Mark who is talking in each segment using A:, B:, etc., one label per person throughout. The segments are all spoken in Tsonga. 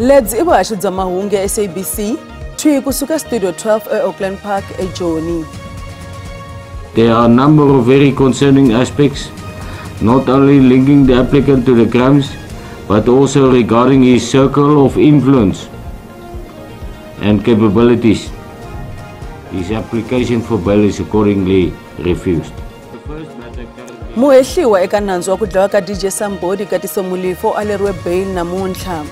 A: Lebyi i vuhaxi bya mahungu ya SABC thwi kusuka Studio 12 eAuckland Park eJoni.
B: There are a number of very concerning aspects, not only linking the applicant to the crimes, but also regarding his circle of influence and capabilities. His application for bail is accordingly refused.
A: Muhehliwa eka nandzu wa ku dlawa ka DJ Sumbody Katiso Molefe u aleriwe bail namuntlha.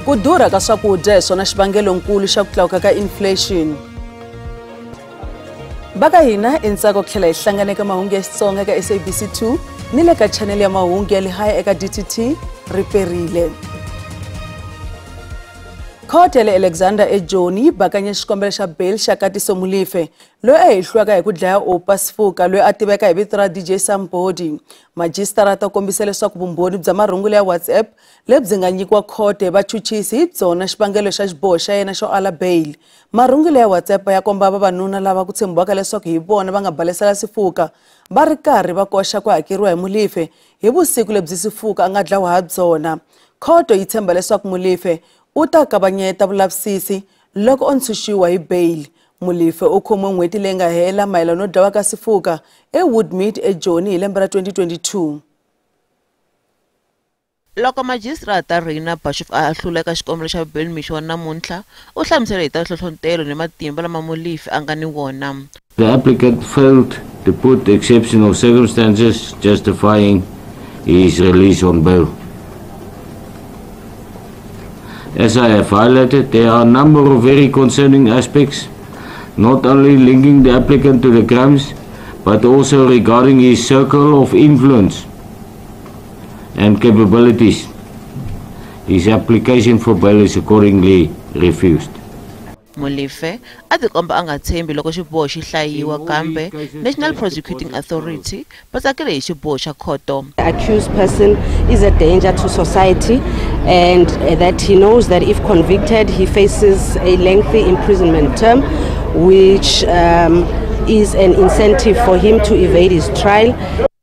A: Ku durha ka swakudya hi swona xivangelonkulu xa ku tlakuka ka inflation. Va ka hina i ntsako ku tlhela hi hlangana eka mahungu ya Xitsonga eka SABC 2 ni le ka chanele ya mahungu ya le haya eka DTT ri perile. Khoto ya le Alexander eJoni yi bakanye xikombelo xa bail xa Katiso Molefe loyi a hehliwaka hi ku dlaya Oupa Sefoka loyi a tiveka hi vito ra DJ Sumbody. Majisitarata u kombise leswaku vumbhoni bya marungula ya WhatsApp lebyi nga nyikiwa khoto hi vachuchisi hi byona xivangelo xa xiboho xa yena xo ala bail. Marungula ya WhatsApp ya komba vavanuna lava ku tshembiwaka leswaku hi vona va nga balesela Sefoka va ri karhi va koxa ku hakeriwa hi Molefe hi vusiku lebyi Sefoka a nga dlawa ha byona. Khoto yi tshemba leswaku Molefe u ta kavanyeta vulavisisi loko o ntshunxiwa hi bail. Molefe u khomiwe n'hweti leyi nga hela mayelana no dlawa ka Sefoka eWoodmead eJoni hi lembe ra 2022.
C: Loko majisitarata Reina Boshoff a hluleka xikombelo xa bail mixo wa namuntlha, u hlamusele hi ta nhlohlotelo ni matimba lama Molefe a nga ni wona.
B: The applicant failed to put exceptional circumstances justifying his release on bail. As I have highlighted, there are a number of very concerning aspects, not only linking the applicant to the crimes, but also regarding his circle of influence and capabilities. His application for bail is accordingly refused.
C: Molefe a tikomba a nga tshembi loko xiboho xi hlayiwa, kambe National Prosecuting Authority va tsakile hi xiboho xa khoto.
D: The accused person is a danger to society and that he knows that if convicted he faces a lengthy imprisonment term, which is an incentive for him to evade his trial.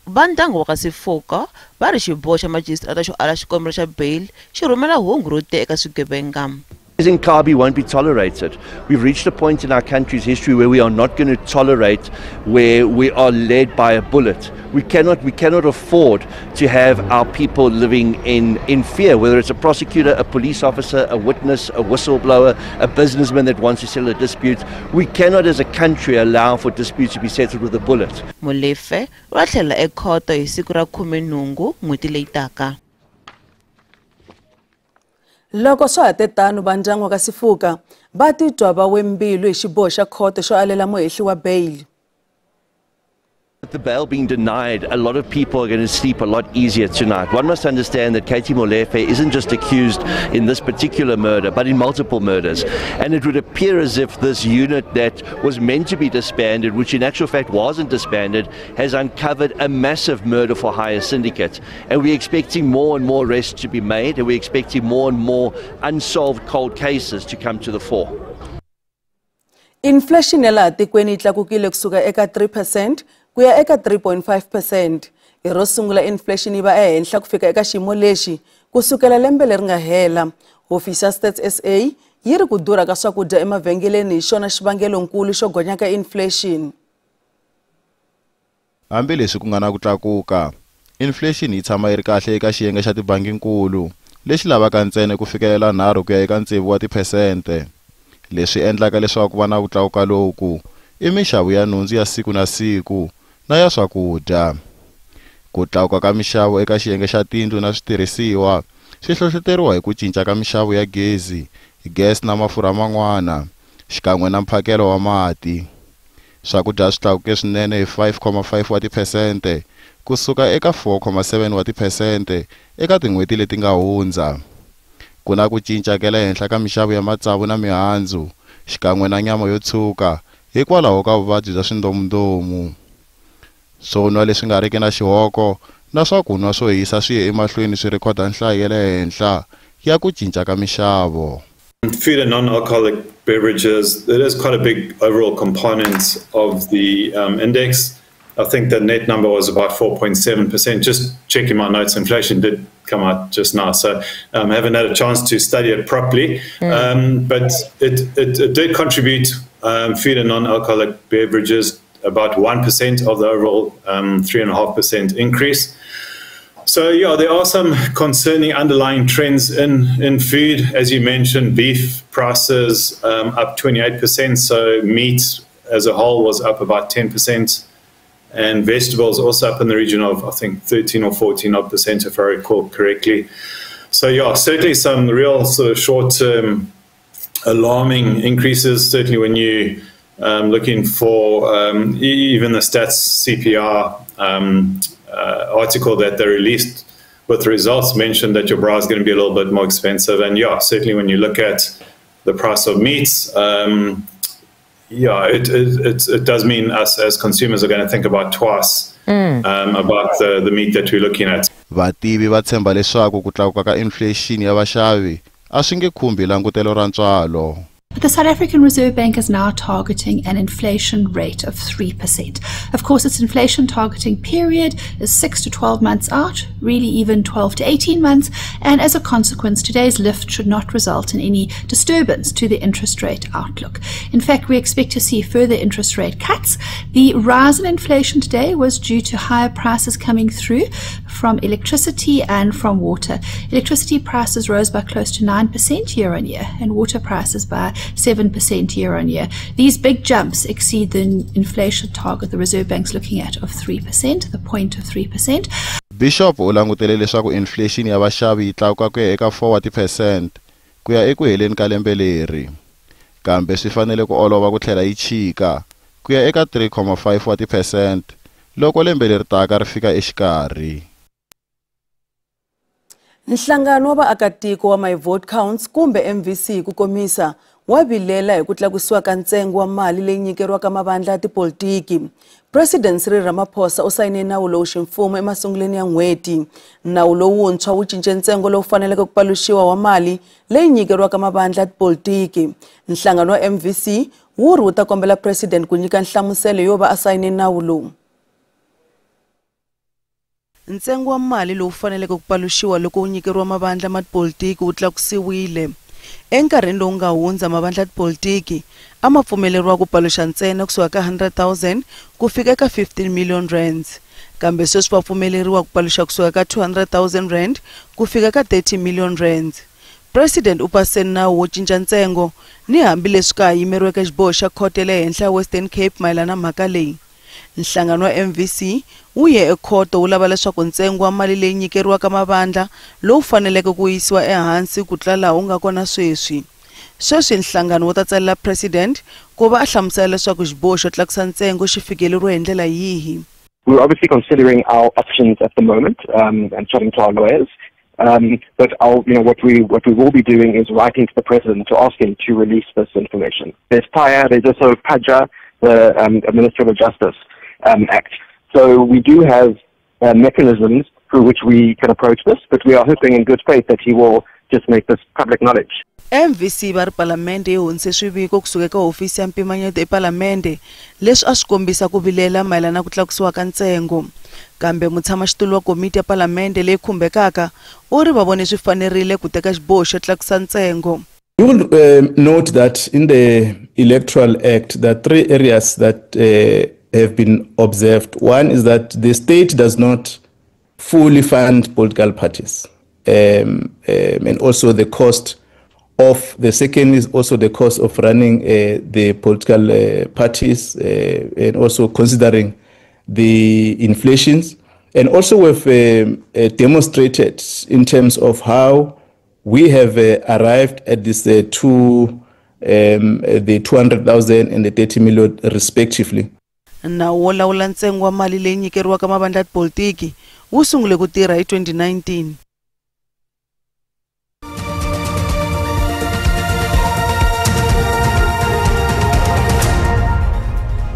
C: Va ndyangu wa ka Sefoka va ri xiboho xa majisitarata xo ala xikombelo xa bail xi rhumela hungu ro tiya eka swigevenga.
E: Inkabi won't be tolerated. We've reached a point in our country's history where we are not going to tolerate where we are led by a bullet. We cannot afford to have our people living in fear, whether it's a prosecutor, a police officer, a witness, a whistleblower, a businessman that wants to settle a dispute. We cannot as a country allow for disputes to be settled with a bullet.
C: Molefe u tlhela ekhoto hi siku ra 18 n'hweti leyi taka.
A: Loko swa ha te tano, va ndyangu wa ka Sefoka va titwa va we mbilu hi xiboho xa khoto xo alela muhehli wa bail.
E: With the bail being denied, a lot of people are going to sleep a lot easier tonight. One must understand that Katie Molefe isn't just accused in this particular murder, but in multiple murders. And it would appear as if this unit that was meant to be disbanded, which in actual fact wasn't disbanded, has uncovered a massive murder for hire syndicate. And we're expecting more and more arrests to be made, and we're expecting more and more unsolved cold cases to come to the fore.
A: Inflation ya laha tikweni yi tlakukile kusuka eka 3% ku ya eka 3.5%. Hi ro sungula inflation yi va ehenhla ku fika eka xiyimo lexi kusukela lembe leri nga hela. Hofisi ya Stats SA yi ri ku durha ka swakudya emavhengeleni hi xona xivangelonkulu xo gonya ka inflation.
F: Hambileswi ku nga na ku tlakuka, inflation yi tshama yi ri kahle eka xiyenge xa tibanginkulu lexi lavaka ntsena ku fikelela 3 ku ya eka 6 wa tiphesente. Leswi endlaka leswaku ku va na ku tlakuka loku i mixavo ya nhundzu ya siku na siku na ya swakudya. Ku tlakuka ka mixavo eka xiyenge xa tindlu na switirhisiwa swi hlohloteriwa hi ku cinca ka mixavo ya gezi, gas na mafurha man'wana, xikan'we na mphakelo wa mati. Swakudya swi tlakuke swinene hi 5.5 wa tiphesente kusuka eka 4.7 wa tiphesente eka tin'hweti leti nga hundza. Ku na ku cinca ka le henhla ka mixavo ya matsavu na mihandzu, xikan'we na nyama yo tshuka hikwalaho ka vuvabyi bya swindomundomu. Swo nwa leswi nga riki na xihoko na swakunwa swo hisa swi ye emahlweni swi rhekhoda nhlayo ya le henhla ya ku cinca ka mixavo.
G: Food and non-alcoholic beverages, it is quite a big overall component of the index. I think the net number was about 4.7%. Just checking my notes, inflation did come out just now, so haven't had a chance to study it properly. But it did contribute, food and non-alcoholic beverages, about 1% of the overall 3.5% increase. So, yeah, there are some concerning underlying trends in food. As you mentioned, beef prices up 28%, so meat as a whole was up about 10%. And vegetables also up in the region of, I think, 13 or 14 odd percent, if I recall correctly. So, yeah, certainly some real sort of short-term alarming increases, certainly when you looking for even the Stats CPR article that they released with the results mentioned that your bra is going to be a little bit more expensive. And, yeah, certainly when you look at the price of meats, yeah, it does mean us as consumers are going to think about twice about the meat that we're looking at.
F: Vativi va tshemba leswaku ku tlakuka ka inflation ya vaxavi a swi nge khumbi langutelo ra ntswalo.
H: But the South African Reserve Bank is now targeting an inflation rate of 3%. Of course, its inflation targeting period is 6 to 12 months out, really even 12 to 18 months, and as a consequence, today's lift should not result in any disturbance to the interest rate outlook. In fact, we expect to see further interest rate cuts. The rise in inflation today was due to higher prices coming through from electricity and from water. Electricity prices rose by close to 9% year on year, and water prices by 7% year on year. These big jumps exceed the inflation target the Reserve Bank's looking at of 3%, the point of 3%.
F: Bishop u langutele leswaku inflation ya vaxavi yi tlakuka ku ya eka 4% ku ya eku heleni ka lembe leri, kambe swi fanele ku olova ku tlhela yi chika ku ya eka 3.5% loko lembe leri taka ri fika exikarhi.
A: Nhlangano wa vaakatiko wa My Vote Counts kumbe MVC ku komisa wa vilela hi ku tlakusiwa ka ntsengo wa mali leyi nyikeriwaka mavandla ya tipolitiki. President Cyril Ramaphosa u sayine nawu lowu ximfumo emasungulweni ya n'hweti. Nawu lowuntshwa wu cince ntsengo lowu faneleke ku paluxiwa wa mali leyi nyikeriwaka mavandla ya tipolitiki. Nhlangano wa MVC wu ri wu ta kombela president ku nyika nhlamuselo yo va a sayine nawu lowu. Ntsengo wa mali lowu faneleke ku paluxiwa loko wu nyikeriwa mavandla ma tipolitiki wu tlakusiwile. Enkarhini lowu nga hundza mavandla ya tipolitiki a ma pfumeleriwa ku paluxa ntsena kusuka ka 100,000 ku fika eka 15 million rands, kambe sweswi va pfumeleriwa ku paluxa kusuka ka 200,000 rand ku fika ka 30 million rands. President u pase nawu wo cinca ntsengo ni hambileswi ka ha yimeriweke xiboho xa khoto ya le henhla ya Western Cape mayelana na mhaka leyi. Nhlangano wa MVC wu ye ekhoto wu lava leswaku ntsengo wa mali leyi nyikeriwaka mavandla lowu faneleke ku yisiwa ehansi ku tlula laha wu nga kona sweswi. Sweswi nhlangano wu ta tsalela president ku va a hlamusela leswaku xiboho xo tlakusa ntsengo xi fikeleriwe hi ndlela yihi.
I: We're obviously considering our options at the moment and chatting to our lawyers. But what we will be doing is writing to the president to ask him to release this information. There's PAIA, there's also PAJA, the Administrative Justice Act. So we do have mechanisms through which we can approach this, but we are hoping in good faith that he will just make this public knowledge.
A: MVC va ri palamende yi hundze swiviko kusuka eka hofisi ya mpimanyeto epalamende leswi a swi kombisa ku vilela mayelana na ku tlakusiwa ka ntsengo. Kambe mutshamaxitulu wa komiti ya palamende leyi khumbekaka u ri va vone swi fanerile ku teka xiboho xo tlakusa ntsengo.
J: You will note that in the Electoral Act, there are three areas that have been observed. One is that the state does not fully fund political parties, and also the cost of, the second is also the cost of running the political parties, and also considering the inflations. And also we've demonstrated in terms of how we have arrived at this the 200,000 and the 30 million respectively.
A: Nawu wo lawula ntsengo wa mali leyi nyikeriwaka mavandla ya tipolitiki wu sungule ku tirha hi 2019.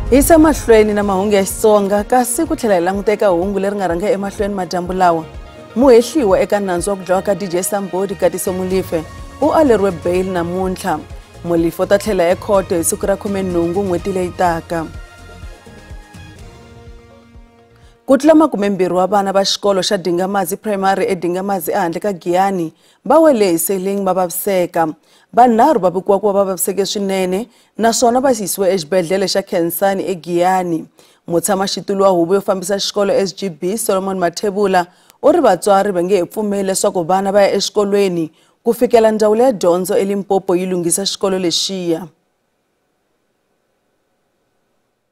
A: Hisa mahlweni na mahungu ya Xitsonga kasi ku tlhela hi languta eka hungu leri nga rhanga emahlweni madyambu lawa. Muhehliwa eka nandzu wa ku dlawa ka DJ Sumbody Katiso Molefe u aleriwe bail namuntlha. Molefe u ta tlhela ekhoto hi siku ra 18 n'hweti leyi taka. Ku tlula 20 wa vana va xikolo xa Dingamazi Primary eDingamazi ehandle ka Giyani va wele hi seling va vaviseka. Vanharhu va vikiwa ku va vaviseke swinene naswona va yisiwe exibedhlele xa Khensani eGiyani. Mutshamaxitulu wa huvo yo fambisa xikolo SGB Solomon Mathebula u ri vatswari va nge he pfumeli leswaku vana va ya exikolweni ku fikela ndzawulo ya dyondzo eLimpopo yi lunghisa xikolo lexiya.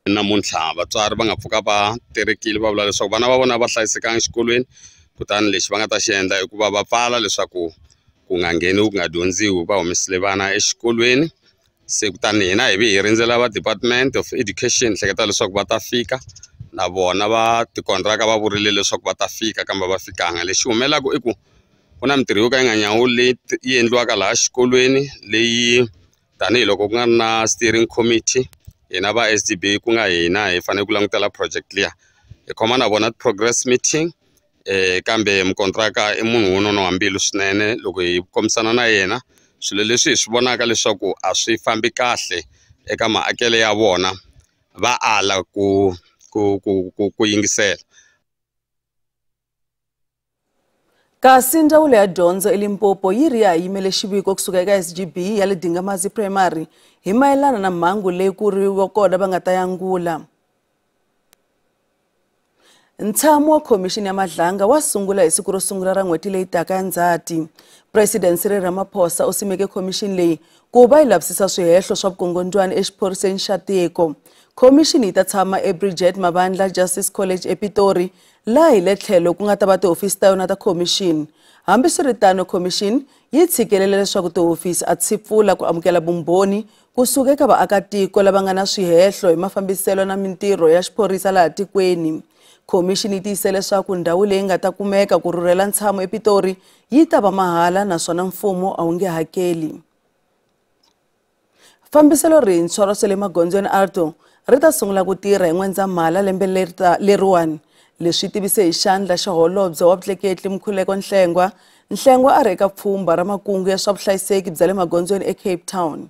K: Namuntlha vatswari va nga pfuka va terekile va vula leswaku vana va vona va hlayisekanga exikolweni, kutani lexi va nga ta xi endla i ku va va pfala leswaku ku nga ngheniwi ku nga dyondziwi, va humesile vana exikolweni. Se kutani hina hi vi hi rindzela va Department of Education, hleketa leswaku va ta fika na vona va tikontraka va vurile leswaku va ta fika kambe va fikanga. Lexi humelelaka i ku ku na mintirho yo ka yi nga nyawuli leyi yi endliwaka laha xikolweni, leyi tanihiloko ku nga ri na steering committee, hina va SGB ku nga hina hi fanele ku langutela project liya, hi khoma na vona progress meeting. Kambe mukontraka i munhu wo nonoha mbilu swinene, loko hi kombisana na yena swilo leswi hi swi vonaka leswaku a swi fambi kahle eka maakelo ya vona, va ala ku ku ku ku ku yingisela.
A: Kasi ndzawulo ya dyondzo eLimpopo yi ri ya yimele xiviko kusuka eka SGB ya le Dingamazi Primary hi mayelana na mhangu leyi ku ri kona va nga ta yangula. Ntshamo wa khomixini ya Madlanga wa sungula hi siku ro sungula ra n'hweti leyi taka ya Ndzhati. President Cyril Ramaphosa u simeke khomixini leyi ku va yi lavisisa swihehlo swa vukungundzwana exiphoriseni xa tiko. Khomixini yi ta tshama eBridget Mabandla Justice College ePitori, laha hi le tlhelo ku nga ta va tihofisi ta yona ta khomixini. Hambiswiritano, khomixini yi tshikelele leswaku tihofisi a ti pfula ku amukela vumbhoni kusuka eka vaakatiko lava nga na swihehlo hi mafambiselo na mintirho ya xiphorisa laha tikweni. Khomixini yi tiyise leswaku ndhawu leyi nga ta kumeka ku rhurhela ntshamo ePitori yi ta va mahala naswona mfumo a wu nge hakeli. Fambiselo rintshwa ra swa le magondzweni AARTO ri ta sungula ku tirha hi N'wendzamhala lembe leriwani. Leswi tivise hi xandla xa holobye wa vutleketli Mkhuleko Nhlengwa. Nhlengwa a ri eka pfhumba ra makungu ya swa vuhlayiseki bya le magondzweni eCape Town.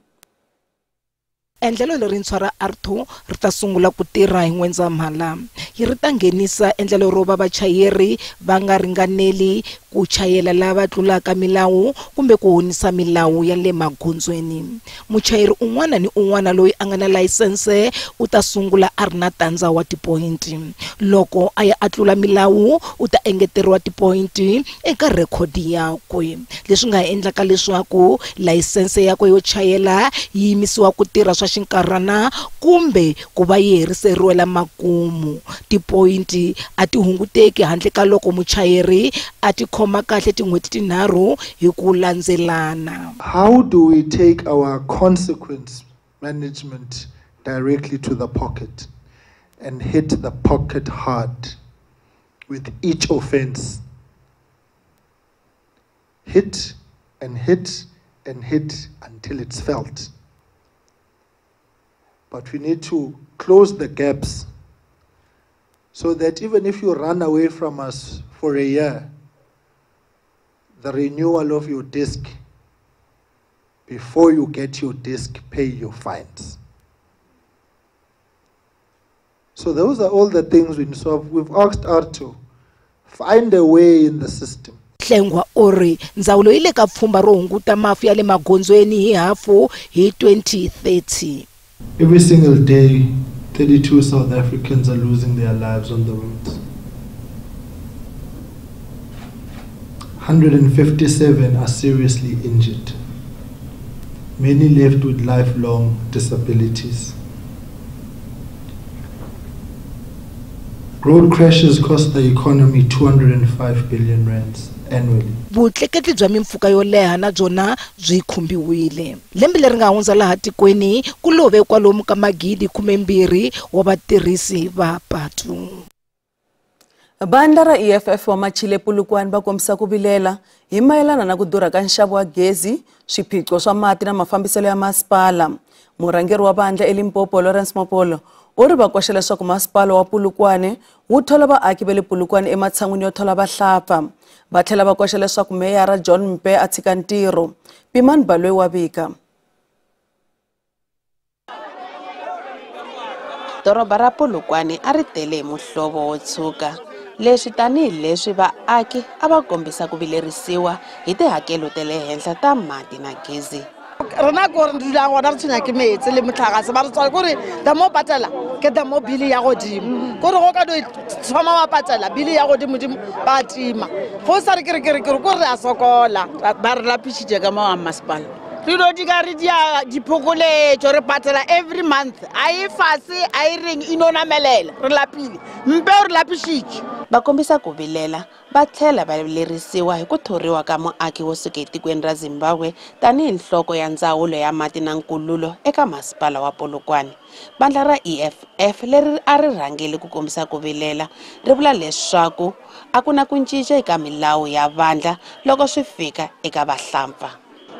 L: Endlelo lerintshwa ra AARTO ri ta sungula ku tirha hi N'wendzamhala. Yi ri ta nghenisa endlelo ro va vachayeri va nga ringaneli ku chayela lava tlulaka milawu kumbe ku honisa milawu ya le magondzweni. Muchayeri un'wana ni un'wana loyi a nga na layisense u ta sungula a ri na tandza wa tipoyinti. Loko a ya a tlula milawu u ta engeteriwa tipoyinti eka rhekhodi yakwe, leswi nga endlaka leswaku layisense yakwe yo chayela yi yimisiwa ku tirha swa xinkarhana kumbe ku va yi heriseriwela makumu. Tipoyinti a ti hunguteki handle ka loko muchayeri a ti khoma kahle tin'hweti tinharhu hi ku landzelana.
M: How do we take our consequence management directly to the pocket and hit the pocket hard with each offense? Hit and hit and hit until it's felt. But we need to close the gaps so that even if you run away from us for a year, the renewal of your disc, before you get your disc, pay your fines. So those are all the things we solve. We've asked AARTO, find a way in the system.
L: Nhlengwa u ri ndzawulo yi le ka pfhumba ro hunguta mafu ya le magondzweni hi hafu hi 2030.
M: Every single day, 32 South Africans are losing their lives on the roads. 157 are seriously injured. Many left with lifelong disabilities. Road crashes cost the economy 205 billion rands annually.
L: Vutleketli bya mimpfhuka yo leha na byona byi khumbiwile. Lembe leri nga hundza laha tikweni ku love kwalomu ka 12,000 wa vatirhisi va patu.
A: Vandla ra EFF wa Machile Polokwane va kombisa ku vilela hi mayelana na ku durha ka nxavo wa gezi, swiphiqo swa mati na mafambiselo ya masipala. Murhangeri wa vandla eLimpopo Lawrence Mopolo u ri va koxa leswaku masipala wa Polokwane wu thola vaaki va le Polokwane ematshan'wini yo thola vahlapfa. Va tlhela va koxa leswaku meyara John Mpe a tshika ntirho. Pimani Baloyi wa vika.
C: Doroba ra Polokwane a ri tele hi muhlovo wo tshuka, leswi tanihileswi vaaki a va kombisa ku vilerisiwa hi tihakelo ta le henhla ta mati na gezi.
N: Rona ko re dulang gona re tshwenya ke metsi le motlakase, ba re tswale kore the more patela ke the more bili ya godimo, kore go ka do thoma wa patela bili ya godimo-dimo ba tima, go sa re ke re ke re ke re a sokola.
O: Ba re lapišitše ka mo ga masepala, re do di ka re dia diphokoletšo, re patela every month, a e fase a e reng e no namelela, re lapile mpe o re lapišitše.
C: Va kombisa ku vilela va tlhela va vilerisiwa hi ku thoriwa ka muaki wo suka etikweni ra Zimbabwe tanihi nhloko ya ndzawulo ya mati na nkululo eka masipala wa Polokwane. Vandla ra EFF leri a ri rhangele ku kombisa ku vilela ri vula leswaku a ku na ku cinca eka milawu ya vandla loko swi fika eka vahlampfa.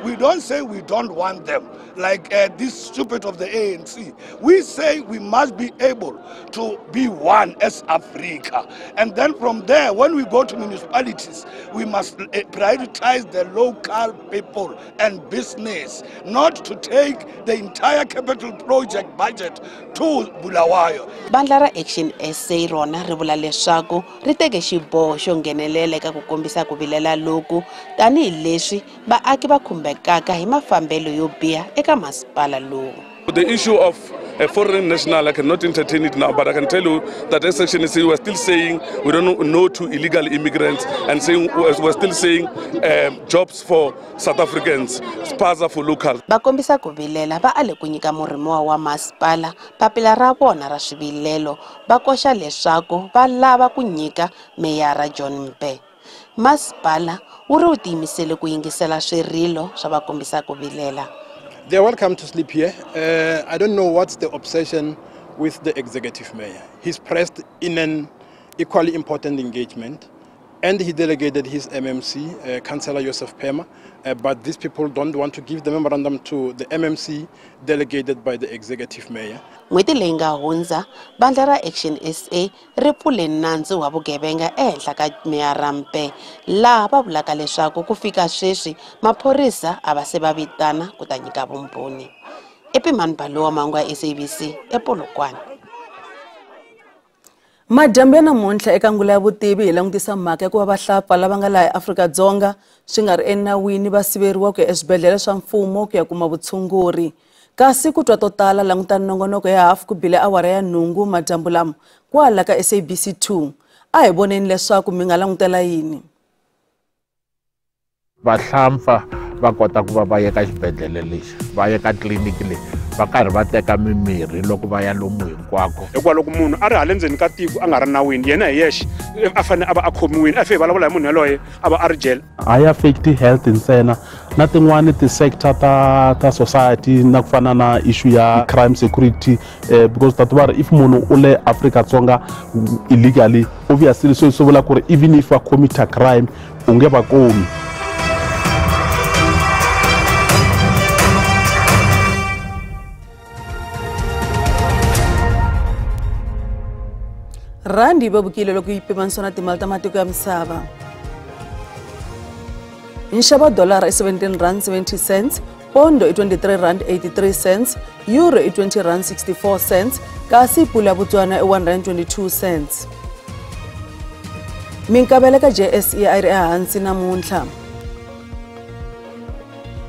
P: We don't say we don't want them, like this stupid of the ANC. We say we must be able to be one as Africa. And then from there, when we go to municipalities, we must prioritize the local people and business, not to take the entire capital project budget to Bulawayo.
C: Vandla ra Action SA rona ri vula leswaku ri teke xiboho xo nghenelela eka ku kombisa ku vilela loku tanihileswi vaaki va khumbekaka hi mafambelo yo biha eka masipala lowu.
Q: The issue of a foreign national, I cannot entertain it now, but I can tell you that as Section SA, we are still saying we don't know to illegal immigrants, and saying we're still saying jobs for South Africans, spaza for locals.
C: Va kombisa ku vilela va ale ku nyika murhimiwa wa masipala papila ra vona ra swivilelo, va koxa leswaku va lava ku nyika meyara John Mpe. Masipala wu ri wu tiyimisele ku yingisela swirilo swa va kombisa ku vilela.
R: They are welcome to sleep here. I don't know what's the obsession with the executive mayor. He's pressed in an equally important engagement, and he delegated his MMC, Councillor Joseph Pema, but these people don't want to give the memorandum to the MMC delegated by the executive mayor.
C: N'hweti leyi nga hundza, vandla ra Action SA ri pfule nandzu wa vugevenga ehenhla ka meyara Mpe, laha va vulaka leswaku ku fika sweswi maphorisa a va se va vitana ku ta nyika vumbhoni. Epimani Balowa, mahungu ya SABC ePolokwane.
A: Madyambu ya namuntlha eka ngula ya vutivi hi langutisa mhaka ya ku va vahlapfa lava nga laha eAfrika-Dzonga swi nga ri enawini va siveriwa ku ya eswibedhlele swa mfumo ku ya kuma vutshunguri. Kasi ku twa to tala langutani nongonoko ya hafu ku bile awara ya 8 madyambu lama kwala ka SABC 2. A hi voneni leswaku mi nga langutela yini.
S: Vahlampfa va kota ku va va ya ka xibedhlele lexi, va ya ka tliliniki leyi, va karhi va teka mimirhi loko va ya lomu hinkwako.
T: Hikuva loko munhu a ri hala ndzeni ka tiko a nga ri nawini, yena hi yexe a fanele a va a khomiwile, a fike vulavula hi munhu yaloye a va a ri jele.
U: A yi affect health ntsena, na tin'wani ti-sector ta society na ku fana na issue ya crime security, because ta tiva ri if munhu u le Afrika-Dzonga illegally, obviously swi vula ku ri even if va commit a crime u nge va komi.
A: Randi yi vevukile loko yi pimanisiwa na timali ta matiko ya misava. Nxavo wa dolara i R17.70, pondo i R23.83, euro i R20.64, kasi pula ya Botswana i R1.22. Minkavelo ka JSE a yi ri ehansi namuntlha.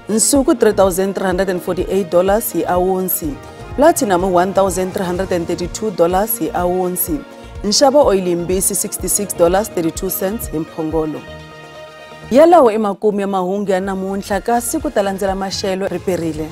A: Nsuku $3,348 hi awunsi, platinum $1,332 hi awunsi. Nxavo oyili yimbisi $66.32 hi mphongolo. Yalawo i makumu ya mahungu ya namuntlha, kasi ku ta landzela maxelo ri perile.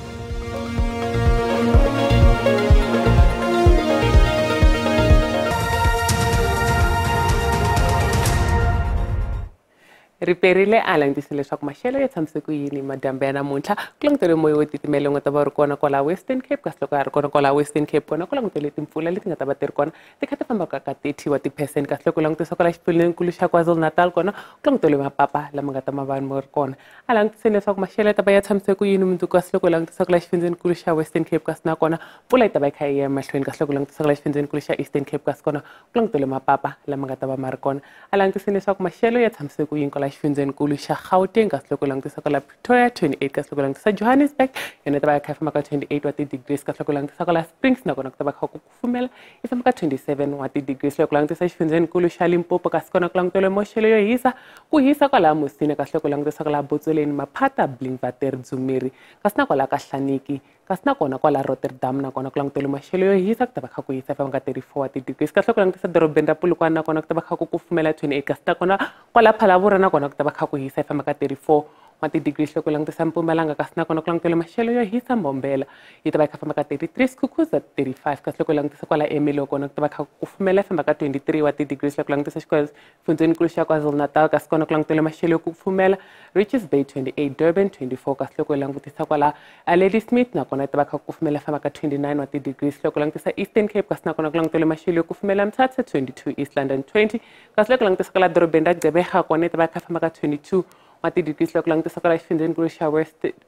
V: Riperile a langutise leswaku maxelo ya tshamise ku yini madyambu ya namuntlha. Ku langutele moya wo titimela wu nga ta va ri kona kwala Western Cape, kasi loko ya ri kona kwala Western Cape kona ku langutele timpfula leti nga ta va ti ri kona ti kha ti fambaka ka 30 wa ti-percent, kasi loko langutisa kwala xifundzhenikulu xa KwaZulu-Natal kona ku langutele mapapa lama nga ta ma va ma ri kona. A langutiseni leswaku maxelo ya ta va ya tshamise ku yini mundzuku, kasi loko langutisa kwala xifundzhenikulu xa Western Cape kasi nakona mpfula yi ta va yi kha yi ya emahlweni, kasi loko langutisa kwala xifundzhenikulu xa Eastern Cape kasi kona ku langutele mapapa lama nga ta va ma ri kona. A langutiseni leswaku maxelo ya tshamise ku yini kwala kwala xifundzenikulu xa Gauteng, kasi loko langutisa kwala Pretoria 28, kasi loko langutisa Johannesburg yona yi ta va yi kha yi famba ka 28 wa ti-degrees, kasi loko langutisa kwala Springs nakona ku ta va kha ku kufumela yi famba ka 27 wa ti-degrees. Loko langutisa xifundzenikulu xa Limpopo kasi kona ku languteliwe maxelo yo hisa, ku hisa kwala Musina, kasi loko langutisa kwala Botsweleni, Maphata, Blinkwater, Dzumeri, kasi na kwala ka Hlaniki, kasi nakona kwala Rotterdam nakona ku languteliwe maxelo yo hisa, ku ta va kha ku hisa famba ka 34 wa ti-degrees. Kasi loko langutisa dorobeni ra Polokwane nakona ku ta va kha ku kufumela 28, kasi nakona kwala Phalaborwa nakona ku ta va kha ku hisa famba ka 34 wa ti-degrees. Loko langutisa Mpumalanga kasi nakona ku languteliwe maxelo yo hisa, Mbombela yi ta va yi kha famba ka 33, Skukuza 35, kasi loko langutisa kwala Ermelo kona ku ta va kha ku kufumela famba ka 23 wa ti-degrees. Loko langutisa xifundzenikulu xa KwaZulu-Natal kasi kona ku languteliwe maxelo yo kufumela, Richards Bay 28, Durban 24, kasi loko langutisa kwala Ladysmith nakona yi ta va kha ku kufumela famba ka 29 wa ti-degrees. Loko langutisa Eastern Cape kasi nakona ku languteliwe maxelo yo kufumela, Mthatha 22, East London 20, kasi loko langutisa kwala dorobeni ra Gqeberha kona yi ta va yi kha famba ka 22 wa ti-degrees. Loko langutisa kwala xifundzenikulu xa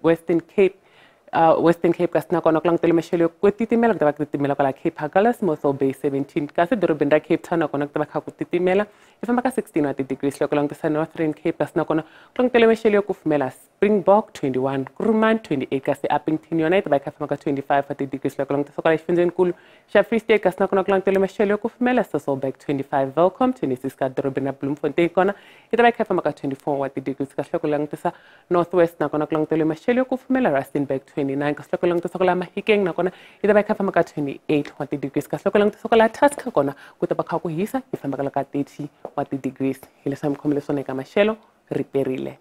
V: Western Cape, Western Cape kasi nakona ku langutele maxelo ku titimela, ku ta va ku titimela kwala Cape Agulhas, Mossel Bay 17, kasi dorobeni ra Cape Town nakona ku ta va kha ku titimela yi famba ka 16 wa ti-degrees. Loko langutisa Northern Cape kasi nakona ku langutele maxelo yo kufumela, Springbok 21, Kuruman 28, kasi Upington yona yi ta va yi kha famba ka 25 wa ti-degrees. Loko langutisa kwala xifundzenikulu xa Free State kasi nakona ku langutele maxelo yo kufumela, Sasolburg 25, Welkom 26, ka dorobeni ra Bloemfontein kona yi ta va yi kha famba ka 24 wa ti-degrees. Kasi loko langutisa North West nakona ku langutele maxelo yo kufumela, Rustenburg 29, kasi loko langutisa kwala Mahikeng nakona yi ta va yi kha famba ka 28 wa ti-degrees. Kasi loko langutisa kwala Tusker kona ku ta va kha ku hisa yi famba ka 30 wa ti-degrees. Hi leswi mi khomele swona eka maxelo, riperile.